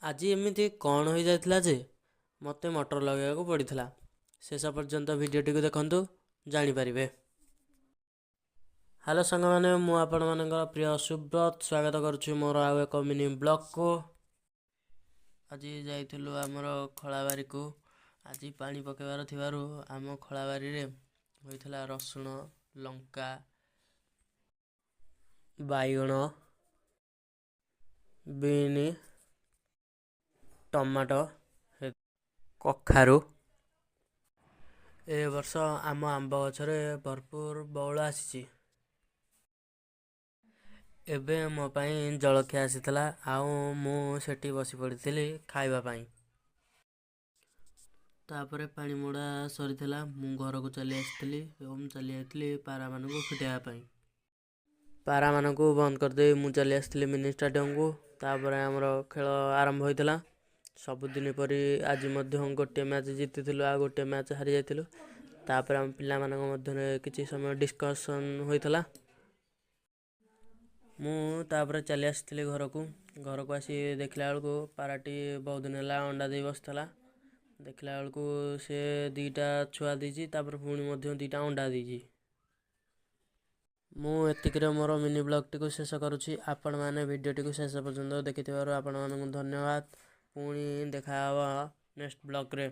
ଆଜି ଏମିତି କ'ଣ ହୋଇଯାଇଥିଲା ଯେ ମୋତେ ମଟର ଲଗାଇବାକୁ ପଡ଼ିଥିଲା। ଶେଷ ପର୍ଯ୍ୟନ୍ତ ଭିଡ଼ିଓଟିକୁ ଦେଖନ୍ତୁ, ଜାଣିପାରିବେ। ହ୍ୟାଲୋ ସାଙ୍ଗମାନେ, ମୁଁ ଆପଣମାନଙ୍କର ପ୍ରିୟ ସୁବ୍ରତ ସ୍ୱାଗତ କରୁଛି ମୋର ଆଉ ଏକ ମିନି ବ୍ଲଗ୍କୁ। ଆଜି ଯାଇଥିଲୁ ଆମର ଖଳାବାରିକୁ। ଆଜି ପାଣି ପକାଇବାର ଥିବାରୁ ଆମ ଖଳାବାରିରେ ହୋଇଥିଲା ରସୁଣ, ଲଙ୍କା, ବାଇଗଣ, ବିନ୍, ଟମାଟୋ, କଖାରୁ। ଏ ବର୍ଷ ଆମ ଆମ୍ବ ଗଛରେ ଭରପୁର ବଉଳ ଆସିଛି। ଏବେ ମୋ ପାଇଁ ଜଳଖିଆ ଆସିଥିଲା ଆଉ ମୁଁ ସେଠି ବସି ପଡ଼ିଥିଲି ଖାଇବା ପାଇଁ। ତାପରେ ପାଣି ମଡ଼ା ସରିଥିଲା, ମୁଁ ଘରକୁ ଚାଲି ଆସିଥିଲି ଏବଂ ଚାଲି ଯାଇଥିଲି ପାରାମାନଙ୍କୁ ଫିଟାଇବା ପାଇଁ। ପାରାମାନଙ୍କୁ ବନ୍ଦ କରିଦେଇ ମୁଁ ଚାଲି ଆସିଥିଲି ମିନି ଷ୍ଟାଡ଼ିୟମକୁ। ତାପରେ ଆମର ଖେଳ ଆରମ୍ଭ ହୋଇଥିଲା। ସବୁଦିନ ପରି ଆଜି ମଧ୍ୟ ଗୋଟିଏ ମ୍ୟାଚ୍ ଜିତିଥିଲୁ ଆଉ ଗୋଟିଏ ମ୍ୟାଚ୍ ହାରି ଯାଇଥିଲୁ। ତାପରେ ଆମ ପିଲାମାନଙ୍କ ମଧ୍ୟରେ କିଛି ସମୟ ଡିସ୍କସନ୍ ହୋଇଥିଲା। ମୁଁ ତାପରେ ଚାଲି ଆସିଥିଲି ଘରକୁ। ଘରକୁ ଆସି ଦେଖିଲା ବେଳକୁ ପାରାଟି ବହୁତ ଦିନ ହେଲା ଅଣ୍ଡା ଦେଇ ବସିଥିଲା। ଦେଖିଲା ବେଳକୁ ସେ 2ଟା ଛୁଆ ଦେଇଛି, ତାପରେ ପୁଣି ମଧ୍ୟ 2ଟା ଅଣ୍ଡା ଦେଇଛି। ମୁଁ ଏତିକିରେ ମୋର ମିନି ବ୍ଲଗ୍ଟିକୁ ଶେଷ କରୁଛି। ଆପଣମାନେ ଭିଡ଼ିଓଟିକୁ ଶେଷ ପର୍ଯ୍ୟନ୍ତ ଦେଖିଥିବାରୁ ଆପଣମାନଙ୍କୁ ଧନ୍ୟବାଦ। ପୁଣି ଦେଖାହେବ ନେକ୍ସଟ ବ୍ଲଗ୍ରେ।